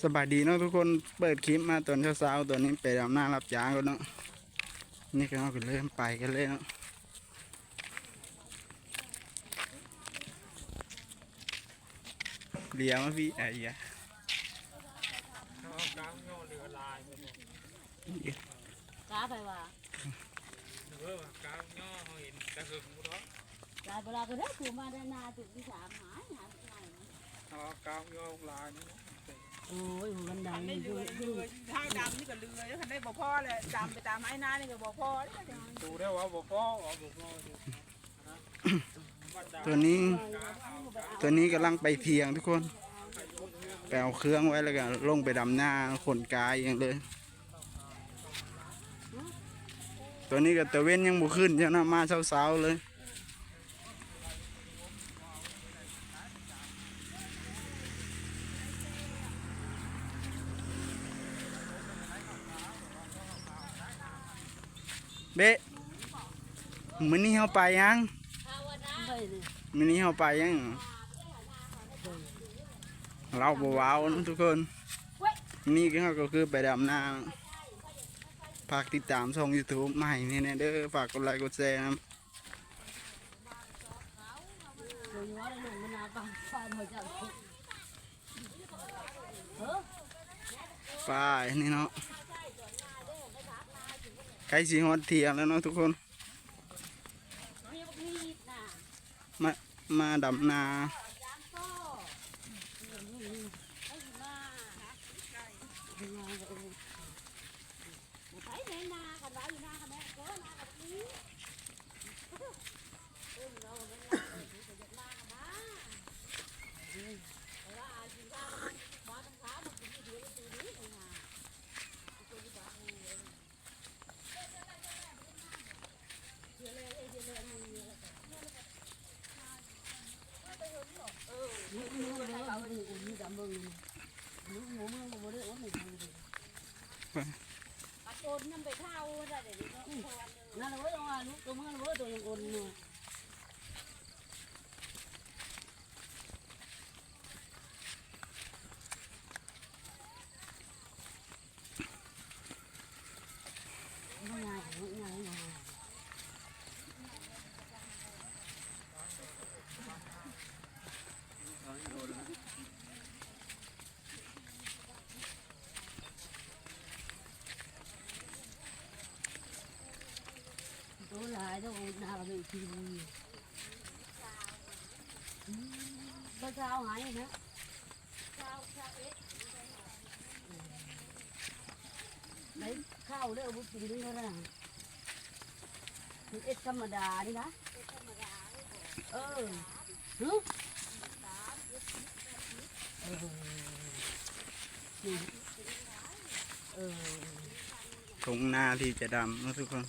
ສະບາຍດີເນາະທຸກຄົນ, ເປີດຄລິບມາຕອນເຊົ້າໆ ຕອນນີ້ໄປດຳນາຮັບຈ້າງກ່ອນເນາະ. ນີ້ກໍເຮົາກໍເລີ່ມໄປກັນເລີຍເນາະ. ເລຍມາພີ້ ໄອ້ຍະ ກ້າໄຜວ່າ ເອີ ກ້າຍໍເຮົາເຫັນແຕ່ເຫິງພຸ້ນດອກ. ຫຼາຍບໍ່ຫຼາຍກໍເດີ ຄືມາໄດ້ນາຈຸດທີ່ສາມຫາຍ ຫາຍ ຫາຍ. ເອົາກ້າຍໍຫຼາຍນີ້ນະ. ໂອ້ຍ ມັນດັງ ເຮົາດຳນີ້ກໍເຫຼືອຢູ່ ຄັນໄດ້ບໍ່ພໍແຫຼະ ດຳໄປຕາມໄຮ່ນານີ້ກໍບໍ່ພໍເດ້. ດູໄດ້ວ່າບໍ່ພໍ ວ່າບໍ່ພໍ. ຕອນນີ້ ຕອນນີ້ກຳລັງໄປຖຽງທຸກຄົນ, ໄປເອົາເຄື່ອງໄວ້ ແລ້ວກໍລົງໄປດຳນາ ຂົນກາອີ່ຫຍັງເລີຍ. ຕອນນີ້ກໍຕາເວັນຍັງບໍ່ຂຶ້ນຊ້ຳເນາະ, ມາເຊົ້າໆເລີຍ. ເບະ ມື້ນີ້ເຮົາໄປຫຍັງ? ມື້ນີ້ເຮົາໄປຫຍັງ? ລາວບໍ່ເວົ້ານຳທຸກຄົນ. ນີ້ເຮົາກໍຄືໄປດຳນາ. ຝາກຕິດຕາມຊ່ອງຢູທູບໃໝ່ນີ້ແດ່ເດີ, ຝາກກົດໄລກົດແຊນຳ. ໄປນີ້ເນາະ, ໃກ້ຊິຮອດຖຽງແລ້ວເນາະທຸກຄົນ. ມາ ມາດຳນາ. ໂຕຫຼາຍເດີ ນາກະເບກກິນ. ອືມ ບໍ່ເຊົາໃຫ້ນະ. ໄດ້ເຂົ້າເດີ ບໍ່ກິນເດີນະ. ເຮັດທຳມະດານີ້ນະ. ເອີ ຫື ເອີ ນີ້ ເອີ ທົ່ງນາທີ່ຈະດຳເນາະທຸກຄົນ.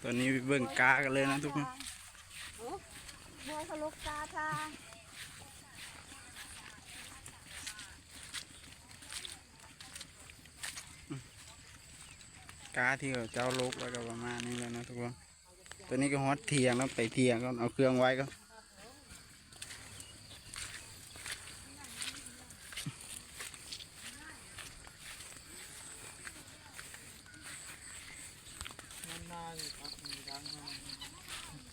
ຕອນນີ້ໄປເບິ່ງກາກັນເລີຍນະທຸກຄົນ. ບັວສະຫຼົກກາທາ ກາທີ່ເຂົາເຈົ້າຫຼົກໄວ້ກໍປະມານນີ້ແຫຼະເນາະທຸກຄົນ. ຕອນນີ້ກໍຮອດຖຽງແລ້ວ, ໄປຖຽງກ່ອນ, ເອົາເຄື່ອງໄວ້ກ່ອນ.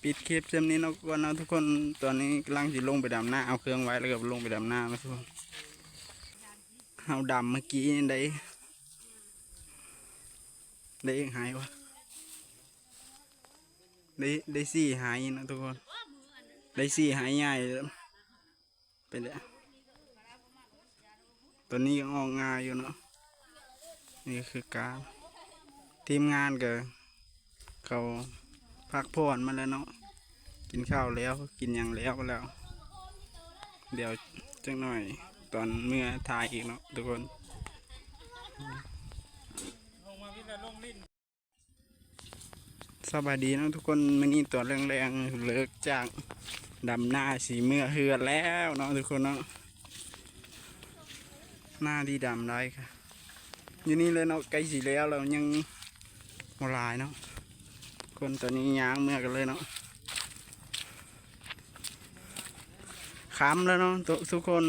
ປິດຄລິບຊ່ຳນີ້ເນາະ ກ່ອນເນາະທຸກຄົນ. ຕອນນີ້ກຳລັງຊິລົງໄປດຳນາ, ເອົາເຄື່ອງໄວ້ແລ້ວກໍລົງໄປດຳນາເນາະທຸກຄົນ. ເຮົາດຳເມື່ອກີ້ນີ້ໄດ້ ໄດ້ຫາຍວະ? ໄດ້ ໄດ້ສີ່ໄຮ່ເນາະທຸກຄົນ, ໄດ້ສີ່ໄຮ່ໃຫຍ່. ໄປແລ້ວ ຕອນນີ້ກໍອອກງ່າຍຢູ່ເນາະ. ນີ້ຄືການ ທີມງານກໍເຂົາພັກຜ່ອນມາແລ້ວເນາະ, ກິນເຂົ້າແລ້ວ ກິນຫຍັງແລ້ວແລ້ວ. ດຽວຈັກໜ່ອຍຕອນເມືອຖ່າຍອີກເນາະທຸກຄົນ. ລົງມາວິດແລ້ວລົງຫຼິ້ນ. ສະບາຍດີເນາະທຸກຄົນ, ມື້ນີ້ຕອນແລງໆ ເລີກຈາກດຳນາຊິເມືອເຮືອນແລ້ວເນາະທຸກຄົນເນາະ. ນາທີ່ດຳໄດ້ກະຢູ່ນີ້ເລີຍເນາະ, ໃກ້ຊິແລ້ວແລ້ວ, ຍັງບໍ່ຫຼາຍເນາະ. ຄົນຕອນນີ້ຍ່າງເມືອກັນເລີຍເນາະ, ຄ່ຳແລ້ວເນາະທຸກຄົນ.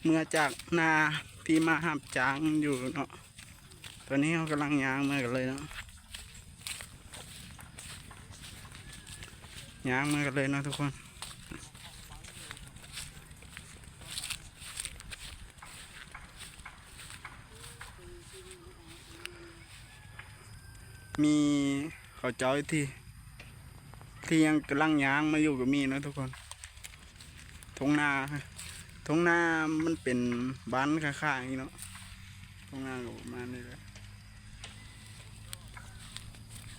ເມືອຈາກນາທີ່ມາຮັບຈ້າງຢູ່ເນາະ. ຕອນນີ້ເຮົາກຳລັງຍ່າງເມືອກັນເລີຍເນາະ, ຍ່າງເມືອກັນເລີຍເນາະທຸກຄົນ. ມີເຂົາເຈົ້າທີ່ ທີ່ຍັງກຳລັງຍ່າງມາຢູ່ກໍມີເນາະທຸກຄົນ. ທົ່ງນາ ທົ່ງນາມັນເປັນບ້ານຂ້າງໆນີ້ເນາະ, ທົ່ງນາກໍປະມານນີ້ແຫຼະ.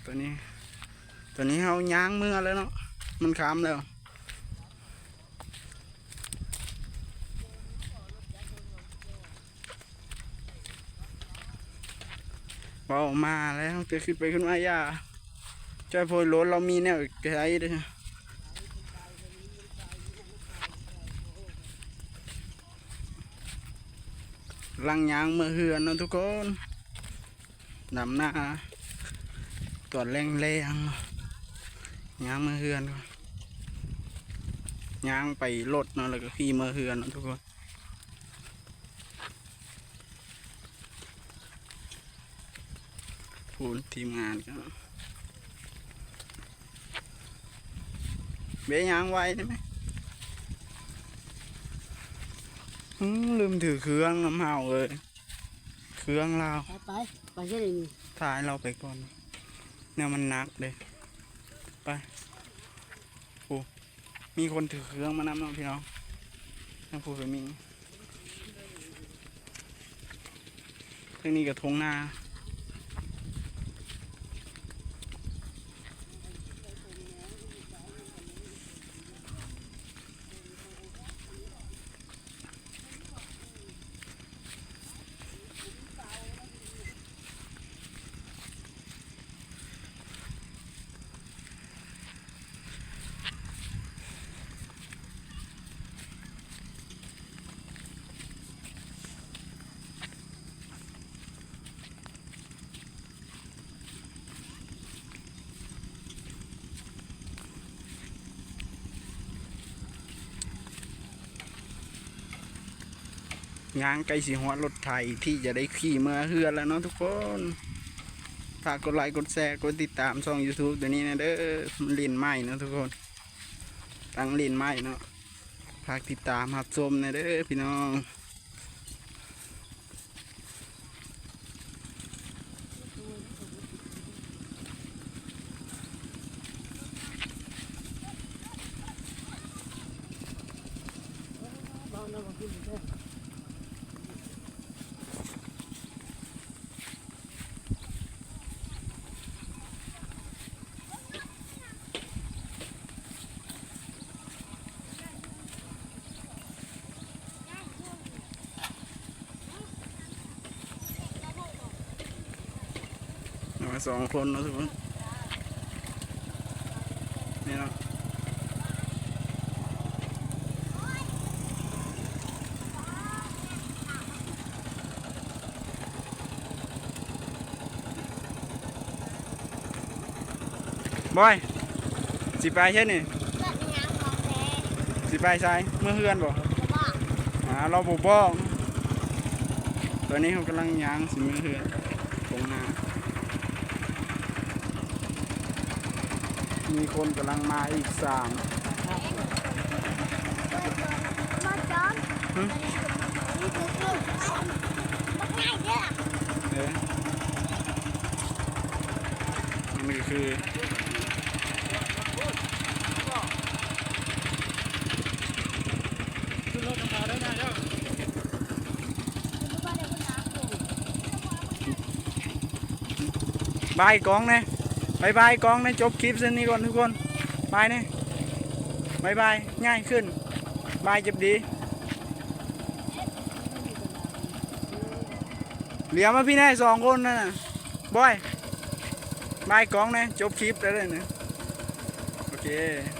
ຕອນນີ້ ຕອນນີ້ເຮົາຍ່າງເມືອແລ້ວເນາະ, ມັນຄ່ຳແລ້ວ. ເວົ້າມາແລ້ວ ແຕ່ຂຶ້ນໄປຂຶ້ນມາຢ່າ ຈ້ອຍໂພຍໂລດ ລາວມີແນວໃດເດ້. ຫຼັງຍ່າງເມືອເຮືອນເນາະທຸກຄົນ, ດຳນາຕອນແລງໆ ຍ່າງເມືອເຮືອນ, ຍ່າງໄປລົດເນາະ ແລ້ວກໍຂີ່ເມືອເຮືອນເນາະທຸກຄົນ. ພຸ້ນທີມງານກໍເບຍ່າງໄວໄດ້ໄໝ? ອືມ ລືມຖືເຄື່ອງນຳເຮົາເອີຍ, ເຄື່ອງລາວ. ໄປ ໄປ ໄປເຮັດຫຍັງນີ້? ຖ່າຍລາວໄປກ່ອນ, ແນວມັນໜັກເດ້. ໄປ ໂອ້ ມີຄົນຖືເຄື່ອງມານຳເນາະພີ່ນ້ອງ, ທາງຜູ້ກໍມີ. ທາງນີ້ກໍທົ່ງນາ. ຍ່າງໃກ້ຊິຮອດລົດໄຖທີ່ຈະໄດ້ຂີ່ເມືອເຮືອນແລ້ວເນາະທຸກຄົນ. ຝາກກົດໄລ ກົດແຊ ກົດຕິດຕາມຊ່ອງຢູທູບໂຕນີ້ແດ່ເດີ, ມັນຫຼິ້ນໃໝ່ເນາະທຸກຄົນ, ຕັ້ງຫຼິ້ນໃໝ່ເນາະ. ຝາກຕິດຕາມຮັບຊົມແດ່ເດີພີ່ນ້ອງ. ເອົາມາສອງຄົນເນາະທຸກຄົນ, ນີ້ເນາະ. ບອຍ ຊິໄປໃສນີ້? ຊິໄປໃສ? ເມືອເຮືອນບໍ່? ອ່າ ລາວບໍ່ບອກ. ຕອນນີ້ເຮົາກຳລັງຍ່າງຊິເມືອເຮືອນ ທົ່ງນາ. ມີຄົນກຳລັງມາອີກສາມ. ຫຶ? ເອີ ນີ້ຄື ບາຍກ້ອງແດ່ ບາຍບາຍກ້ອງແດ່. ຈົບຄລິບສ່ຳນີ້ກ່ອນທຸກຄົນ, ບາຍແດ່ ບາຍບາຍ. ຍ້າຍຂຶ້ນ ບາຍ ເຈັບດີ. ຫຼຽວມາພີ່ແດ່ ສອງຄົນນັ້ນນະ ບອຍ. ບາຍກ້ອງແດ່ ຈົບຄລິບແລ້ວເດ້ນີ້ ໂອເຄ.